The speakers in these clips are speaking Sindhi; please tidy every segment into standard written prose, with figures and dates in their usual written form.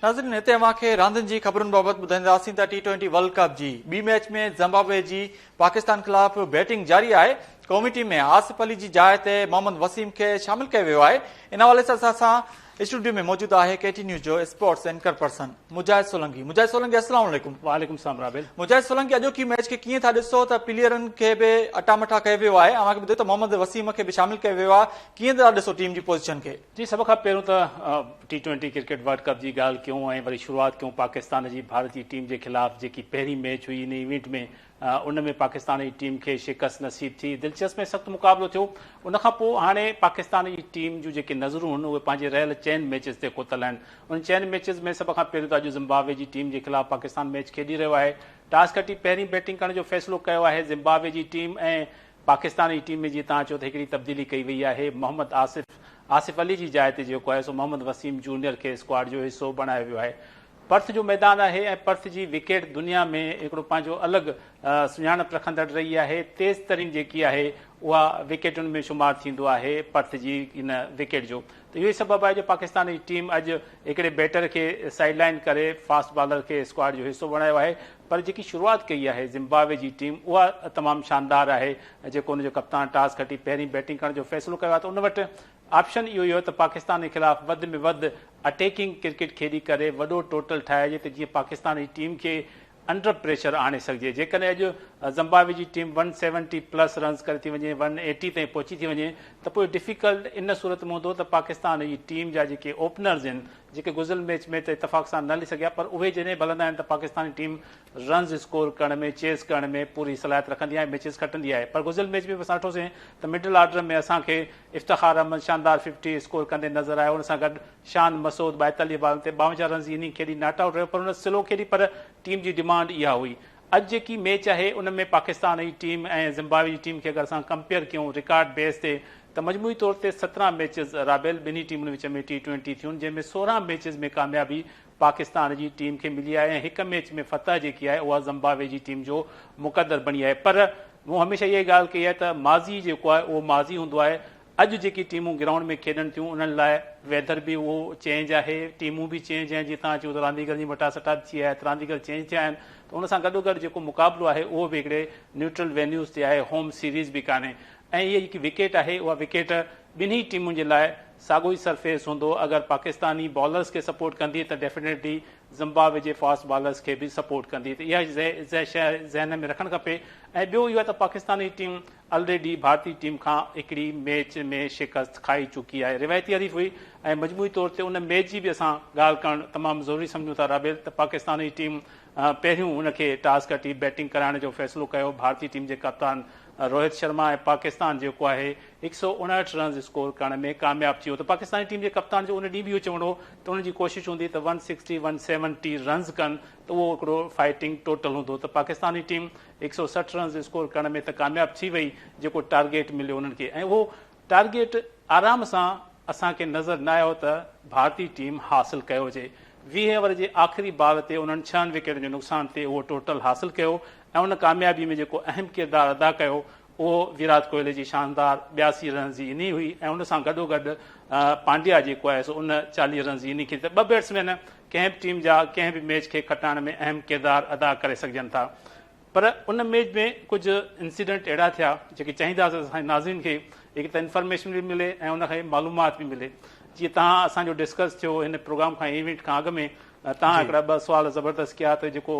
ناظرين هتي اوهان کي راندين جي خبرن بابت ٻڌائينداسين ته ٽي ٽوئنٽي ورلڊ ڪپ جي ٻي ميچ ۾ زمبابوي جي پاڪستان خلاف بيٽنگ جاري آهي. قومي ٽيم ۾ آصف علي جي جاء تي محمد وسيم کي شامل ڪيو ويو آهي. ان حوالي سان اسان سان اسٽوڊيو ۾ موجود آهي ڪي ٽي نيوز جو sports anchor person Mujahid Solangi. Mujahid Solangi السلام عليڪم. وعليڪم السلام رابيل. مجاهد سولنگي اڄوڪي ميچ کي ڪيئن ٿا ڏسو ته پليئرن کي به اٽا مٽا ڪيو ويو آهي اوهان کي ٻڌايو ته محمد وسيم کي به شامل ڪيو ويو آهي ڪيئن ٿا ڏسو ٽيم جي پوزيشن کي. جي سڀ کان پهريون ته T twenty cricket world cup جي ڳالهه ڪيون ۽ وري شروعات ڪيون پاڪستان جي ڀارتي ٽيم جي خلاف جيڪي پهرين ميچ هئي ان ايونٽ ۾ ان ۾ پاڪستان جي ٽيم کي شڪست نصيب ٿي دلچسپ ۽ سخت مقابلو ٿيو ان کان پوء هاڻي پاڪستان جي ٽيم جون جيڪي نظرون هن اهي پنهنجي رهيل چئن ميچز تي کتل آهن ان چئن ميچز ۾ سڀ کان پهريون ته اڄ زمبابوي جي ٽيم جي خلاف پاڪستان ميچ کيڏي رهيو آهي ٽاس کٽي پهرين بيٽنگ ڪرڻ جو فيصلو ڪيو آهي زمبابوي جي ٽيم ۽ پاڪستان جي ٽيم ۾ جيئن توهان چيو ته هڪڙي تبديلي ڪئي وئي آهي محمد آصف آصف علي جي جاء تي جيڪو آهي سو محمد وسيم جونيئر کي اسڪواڊ جو حصو بڻايو ويو آهي پرٿ جو ميدان آهي ۽ پرٿ جي وڪيٽ دنيا ۾ هڪڙو پنهنجو الڳ سڃاڻپ رکندڙ رهي آهي تيز ترين جيڪي آهي اها وڪيٽن ۾ شمار ٿيندو آهي پرٿ جي ان وڪيٽ جو ته اهو ئي سبب آهي جو پاڪستان جي ٽيم اڄ هڪڙي بيٽر کي سائيڊ لائن ڪري فاسٽ بالر کي اسڪواڊ جو حصو بڻايو آهي پر جيڪي شروعات ڪئي آهي زمبابوي جي ٽيم اها تمام شاندار آهي جيڪو ان جو ڪپتان ٽاس کٽي پهرين بيٽنگ ڪرڻ جو فيصلو ڪيو آهي ته ان وٽ آپشن اهو ئي هو ته پاڪستان جي خلاف وڌ ۾ وڌ اٽيڪنگ ڪرڪيٽ کيڏي ڪري وڏو ٽوٽل ٺاهجي ته جيئن پاڪستان جي ٽيم کي انڊر پريشر آڻي سگهجي. جيڪڏهن اڄ زمبابوي جي team one seventy plus runs ڪري ٿي وڃي، ون ايٽي تائين پهچي ٿي وڃي ته پوء ڊفيڪلٽ ان صورت ۾ هوندو ته پاڪستان جي ٽيم جا جيڪي اوپنرز آهن جيڪي گذريل ميچ ۾ ته اتفاق سان نه هلي سگهيا پر اهي جڏهن به هلندا آهن ته پاڪستاني ٽيم رنز اسڪور ڪرڻ ۾ چيز ڪرڻ ۾ پوري صلاحيت رکندي آهي ميچز کٽندي آهي پر گذريل ميچ ۾ به اسان ڏٺوسين ته مڊل آرڊر ۾ اسان کي افتخار احمد شاندار ففٽي اسڪور ڪندي نظر آيو ان سان گڏ شان مسعود 42 بالن تي 52 رنز جي اننگ کيڏي not out رهيو پر ان سلو کيڏي پر ٽيم جي ڊمانڊ اها هئي اڄ جيڪي ميچ آهي ان ۾ پاڪستان جي ٽيم ۽ زمبابوي جي ٽيم کي اگر اسان ڪمپيئر ڪيون رڪارڊ بيس تي ته مجموعي طور تي 17 ميچز رابيل ٻنهي ٽيمن وچ ۾ ٽي ٽوئنٽي ٿيون جنهن ۾ 16 ميچز ۾ ڪاميابي پاڪستان جي ٽيم کي ملي آهي ۽ هڪ ميچ ۾ فتح جيڪي آهي اها زمبابوي جي ٽيم جو مقدر بڻي آهي پر مون هميشه اها ڳالهه ڪئي آهي ته ماضي جيڪو آهي اهو ماضي هوندو آهي اڄ جيڪي ٽيمون گرائونڊ ۾ کيڏن ٿيون انهن لاء ويدر به اهو چينج آهي ٽيمون به چينج آهن جيئن توهان چيو ته رانديگرن جي مٽاسٽا به ٿي آهي ته رانديگر چينج ٿيا آهن ته ان سان گڏوگڏ جيڪو مقابلو آهي اهو به هڪڙي نيوٽرل وينيوز تي آهي هوم سيريز به ڪانهي ۽ هيء جيڪي وڪيٽ آهي اها وڪيٽ ٻنهي ٽيمن جي لاء ساڳيو ئي سرفيس هوندو اگر پاڪستاني بالرز کي سپورٽ ڪندي ته ڊيفينيٽلي زمبابوي جي فاسٽ بالرز کي به سپورٽ ڪندي ته اها شيء ذهن ۾ رکڻ کپي ۽ ٻيو اهو آهي ته پاڪستاني ٽيم الريڊي ڀارتي ٽيم کان هڪڙي ميچ ۾ شڪست کائي چڪي آهي روايتي حريف هئي ۽ مجموعي طور تي ان ميچ جي به اسان ڳالهه ڪرڻ تمام ضروري سمجهون ٿا رابيل ته پاڪستاني ٽيم پهريون ان کي ٽاس کٽي بيٽنگ ڪرائڻ جو فيصلو ڪيو ڀارتي ٽيم جي ڪپتان روهت شرما ۽ پاڪستان جيڪو آهي 159 رنز اسڪور ڪرڻ ۾ ڪامياب ٿي ويو ته پاڪستاني ٽيم جي ڪپتان جو ان ڏينهن به اهو چوڻ هو ته انهن جي ڪوشش هوندي ته one sixty one seventy runs ڪن ته اهو هڪڙو فائٽنگ ٽوٽل هوندو ته پاڪستاني ٽيم 160 رنز اسڪور ڪرڻ ۾ ته ڪامياب ٿي وئي جيڪو ٽارگيٽ مليو انهن کي ۽ اهو ٽارگيٽ آرام سان اسان کي نظر نه آيو ته ڀارتي ٽيم حاصل ڪيو هجي. 20 اوور جي آخري بال تي انهن ڇهن وڪيٽن جو نقصان تي اهو ٽوٽل حاصل ڪيو ۽ ان ڪاميابي ۾ جيڪو اهم ڪردار ادا ڪيو اهو ويرات ڪوهلي جي شاندار 82 رنز جي اننگ هئي ۽ ان سان گڏوگڏ پانڊيا جيڪو آهي سو ان 40 رنز جي اننگ کيڏي ته ٻه بيٽسمين ڪنهن به ٽيم جا ڪنهن به ميچ کي کٽائڻ ۾ اهم ڪردار ادا ڪري سگهجن ٿا. پر ان ميچ ۾ ڪجهه انسيڊنٽ اهڙا ٿيا جيڪي چاهينداسين اسان جي ناظرين کي هڪ ته انفارميشن به ملي ۽ ان کي معلومات به ملي جيئن توهان اسان جو ڊسڪس ٿيو هن پروگرام کان ايونٽ کان اڳ ۾ توهان هڪڙا ٻه سوال زبردست ڪيا ته جيڪو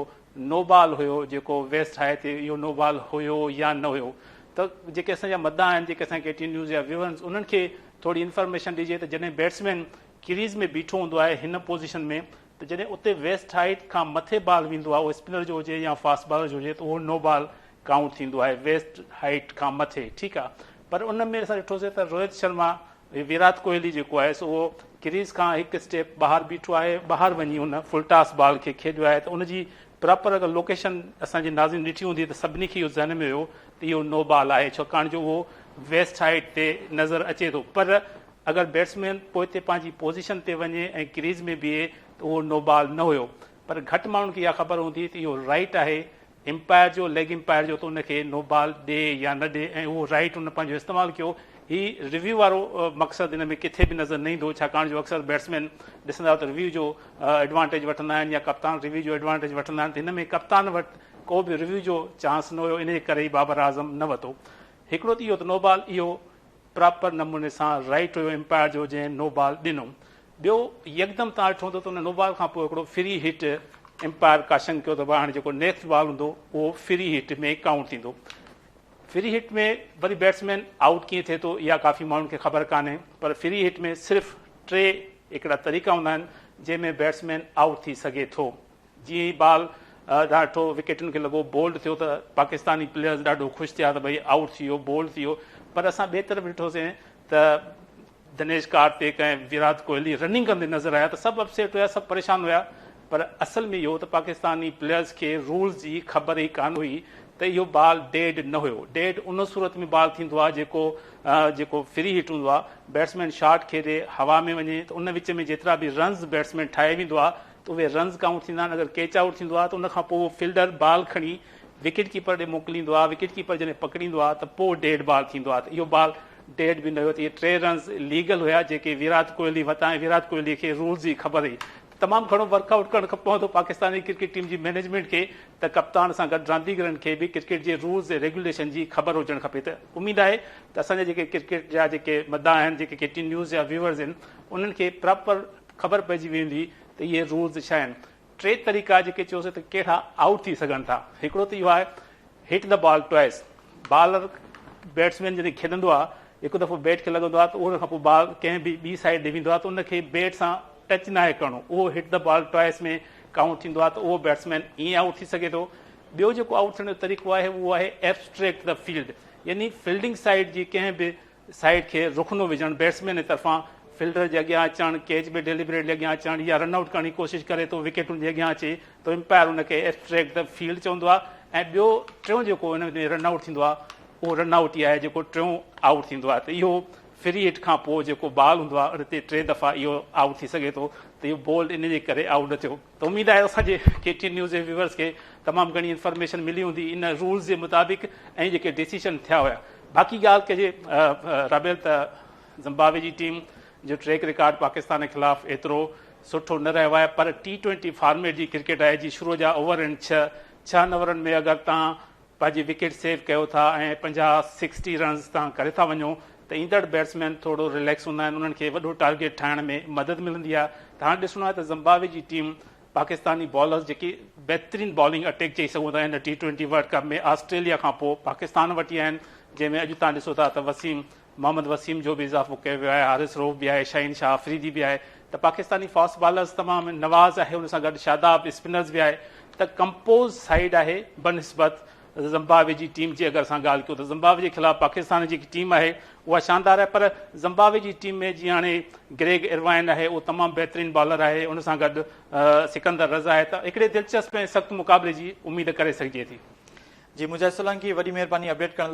نو بال هيو جيڪو ويسٽ هاء تي اهو نو بال هيو يا نه هيو ته جيڪي اسان جا مداح آهن جيڪي اسان ڪي ٽي نيوز جا ويورز انهن کي ٿوري انفارميشن ڏجي ته جڏهن بيٽسمين ڪريز ۾ بيٺو هوندو آهي هن پوزيشن ۾ ته جڏهن اتي ويسٽ هائيٽ کان مٿي بال ويندو آهي اهو اسپنر جو هجي يا فاسٽ بالر جو هجي ته اهو نو بال ڪائونٽ ٿيندو آهي ويسٽ هائيٽ کان مٿي ٺيڪ آهي پر ان ۾ اسان ڏٺوسي ته روهت شرما ويرات ڪوهلي جيڪو آهي سو اهو ڪريز کان هڪ اسٽيپ ٻاهر بيٺو آهي ٻاهر وڃي ان فل ٽاس بال کي کيڏيو آهي ته ان جي پراپر اگر لوڪيشن اسان جي ناظرين ڏٺي هوندي ته سڀني کي اهو ذهن ۾ هيو ته اهو نو بال آهي ڇاڪاڻ جو اهو ويسٽ هائيٽ تي نظر اچي ٿو پر اگر بيٽسمين پوئتي پنهنجي پوزيشن تي وڃي ۽ ڪريز ۾ بيهي ته اهو نو بال نه هيو پر گهٽ ماڻهن کي اها خبر هوندي ته اهو رائيٽ آهي امپائر جو ليگ امپائر جو ته ان کي نو بال ڏي يا نه ڏي ۽ اهو رائيٽ ان پنهنجو استعمال ڪيو. هي ريويو وارو مقصد ان ۾ ڪٿي به نظر نه ايندو، ڇاڪاڻ جو اڪثر بيٽسمين ڏسندا آهيو ته ريويو جو ايڊوانٽيج وٺندا آهن يا ڪپتان ريويو جو ايڊوانٽيج وٺندا آهن ته هن ۾ ڪپتان وٽ ڪو به ريويو جو چانس نه هيو، ان جي ڪري ئي بابر اعظم نه وتو. هڪڙو ته اهو ته نو بال اهو پراپر نموني سان رائيٽ هيو امپائر جو جنهن نو بال ڏنو. ٻيو يڪدم تان ڏٺو ته ان نو بال کان پوء هڪڙو فري هٽ امپائر ڪاشنگ ڪيو ته ڀاء هاڻي جيڪو نيڪسٽ بال هوندو اهو فري هٽ ۾ ڪائونٽ ٿيندو. فري هٽ ۾ وري بيٽسمين آئوٽ ڪيئن ٿئي ٿو اها ڪافي ماڻهن کي خبر ڪانهي پر فري هٽ ۾ صرف ٽي هڪڙا طريقا هوندا آهن جنهن ۾ بيٽسمين آئوٽ ٿي سگهي ٿو. جيئن ئي بال ڏاڍو وڪيٽن کي لڳو بولڊ ٿيو ته پاڪستاني پليئرز ڏاڍو خوش ٿيا ته ڀئي آئوٽ ٿي ويو بولڊ ٿي ويو پر اسان ٻئي طرف ڏٺوسين ته دنيش ڪارتڪ ۽ ويرات ڪوهلي رننگ ڪندي نظر آيا ته سڀ اپسيٽ هيا سڀ پريشان هيا پر اصل ۾ اهو ته پاڪستاني پليئرز کي رولز جي خبر ئي ڪانه هئي ته اهو بال ڊيڊ نه هيو ڊيڊ ان صورت ۾ بال ٿيندو آهي جيڪو جيڪو فري هٽ هوندو آهي بيٽسمين شاٽ کيڏي هوا ۾ وڃي ته ان وچ ۾ جيترا به رنز بيٽسمين ٺاهي ويندو آهي ته اهي رنز ڪائونٽ ٿيندا آهن اگر ڪيچ آئوٽ ٿيندو آهي ته ان کان پوء اهو فيلڊر بال کڻي وڪيٽ ڪيپر ڏي موڪليندو آهي وڪيٽ ڪيپر جڏهن پڪڙيندو آهي ته پوء ڊيڊ بال ٿيندو آهي ته اهو بال ڊيڊ به نه هيو ته اهي ٽي رنز ليگل هيا جيڪي ويرات ڪوهلي وتا ۽ ويرات ڪوهلي کي رولز جي خبر هئي ته تمام گهڻو ورڪ آئوٽ ڪرڻ پوندو پاڪستاني ڪرڪيٽ ٽيم جي مئنيجمينٽ کي ته ڪپتان سان گڏ رانديگرن کي به ڪرڪيٽ جي رولز ۽ ريگيوليشن جي خبر هجڻ کپي ته اميد آهي ته اسان جا جيڪي ڪرڪيٽ جا جيڪي مداح آهن جيڪي ڪي ٽي نيوز جا ويورز آهن انهن کي پراپر خبر پئجي ويندي ته اهي رولز ڇا آهن. ٽي طريقا جيڪي چيوسين ته ڪهڙا آئوٽ ٿي سگهن ٿا. هڪڙو ته اهو آهي hit the ball twice bowler batsman جڏهن کيڏندو آهي هڪ دفعو بيٽ کي لڳندو آهي ته ان کان پوء بال ڪنهن به ٻي سائيڊ ڏي ويندو آهي ته ان کي بيٽ سان ٽچ ناهي ڪرڻو اهو هٽ د بال ٽوائس ۾ ڪائونٽ ٿيندو آهي ته اهو بيٽسمين ائين آئوٽ ٿي سگهي ٿو. ٻيو جيڪو آئوٽ ٿيڻ جو طريقو آهي اهو آهي ايبسٽريڪٽ the field يعني فيلڊنگ سائيڊ جي ڪنهن به سائيڊ کي رخنو وجهڻ، بيٽسمين جي طرفان فيلڊر جي اڳيان اچڻ، ڪيچ به ڊيليبريٽلي اڳيان اچڻ يا رن آئوٽ ڪرڻ جي ڪوشش ڪري ٿو وڪيٽن جي اڳيان اچي ته امپائر ان کي ايبسٽريڪٽ the field چوندو آهي ۽ ٻيو ٽيون جيڪو ان ۾ رن آئوٽ ٿيندو آهي اهو رن آئوٽ ئي آهي جيڪو ٽيون آئوٽ ٿيندو آهي ته اهو فري هٽ کان پوء جيڪو بال هوندو آهي ان تي ٽي دفعا اهو آئوٽ ٿي سگهي ٿو ته اهو بولڊ ان جي ڪري آئوٽ نه ٿيو. ته اميد آهي اسان جي ڪي ٽي نيوز جي ويورز کي تمام گهڻي انفارميشن ملي هوندي ان رولز جي مطابق ۽ جيڪي ڊيسيشن ٿيا هيا باقي ڳالهه ڪجي رابيل ته زمباوي جي ٽيم جو ٽريڪ رڪارڊ پاڪستان خلاف ايترو سٺو نه رهيو آهي پر ٽي ٽوئنٽي فارميٽ جي ڪرڪيٽ آهي جي شروع جا اوور آهن ڇهه ڇهن اوورن ۾ اگر تان پنهنجي وڪيٽ سيو ڪيو ٿا ۽ 50 سڪسٽي رنز تان ڪري ٿا وڃو ته ايندڙ بيٽسمين ٿورو رليڪس هوندا آهن انهن کي وڏو ٽارگيٽ ٺاهڻ ۾ مدد ملندي آهي ته هاڻي ڏسڻو آهي ته زمباوي جي ٽيم پاڪستاني بالرز جيڪي بهترين بالنگ اٽيڪ چئي سگهون ٿا هن T twenty world cup ۾ Australia کان پوء پاڪستان وٽ ئي آهن جنهن ۾ اڄ تان ڏسو ٿا ته وسيم محمد وسيم جو به اضافو ڪيو ويو آهي حارث روف به آهي شاهين شاهه آفريدي به آهي ته پاڪستاني فاسٽ بالرز تمام نواز آهي ان سان گڏ شاداب اسپنرز به آهي ته ڪمپوز سائيڊ آهي بنسبت زمباوي جي ٽيم جي اگر اسان ڳالهه ڪيون ته زمباوي جي خلاف پاڪستان جي ٽيم آهي اها شاندار آهي پر زمباوي جي ٽيم ۾ جيئن هاڻي گريگ اروائن آهي اهو تمام بهترين بالر آهي ان سان گڏ سڪندر رضا آهي ته هڪڙي دلچسپ ۽ سخت مقابلي جي اميد ڪري سگهجي ٿي. جي مجاهد سولنگي وڏي مهرباني اپڊيٽ ڪرڻ لاء.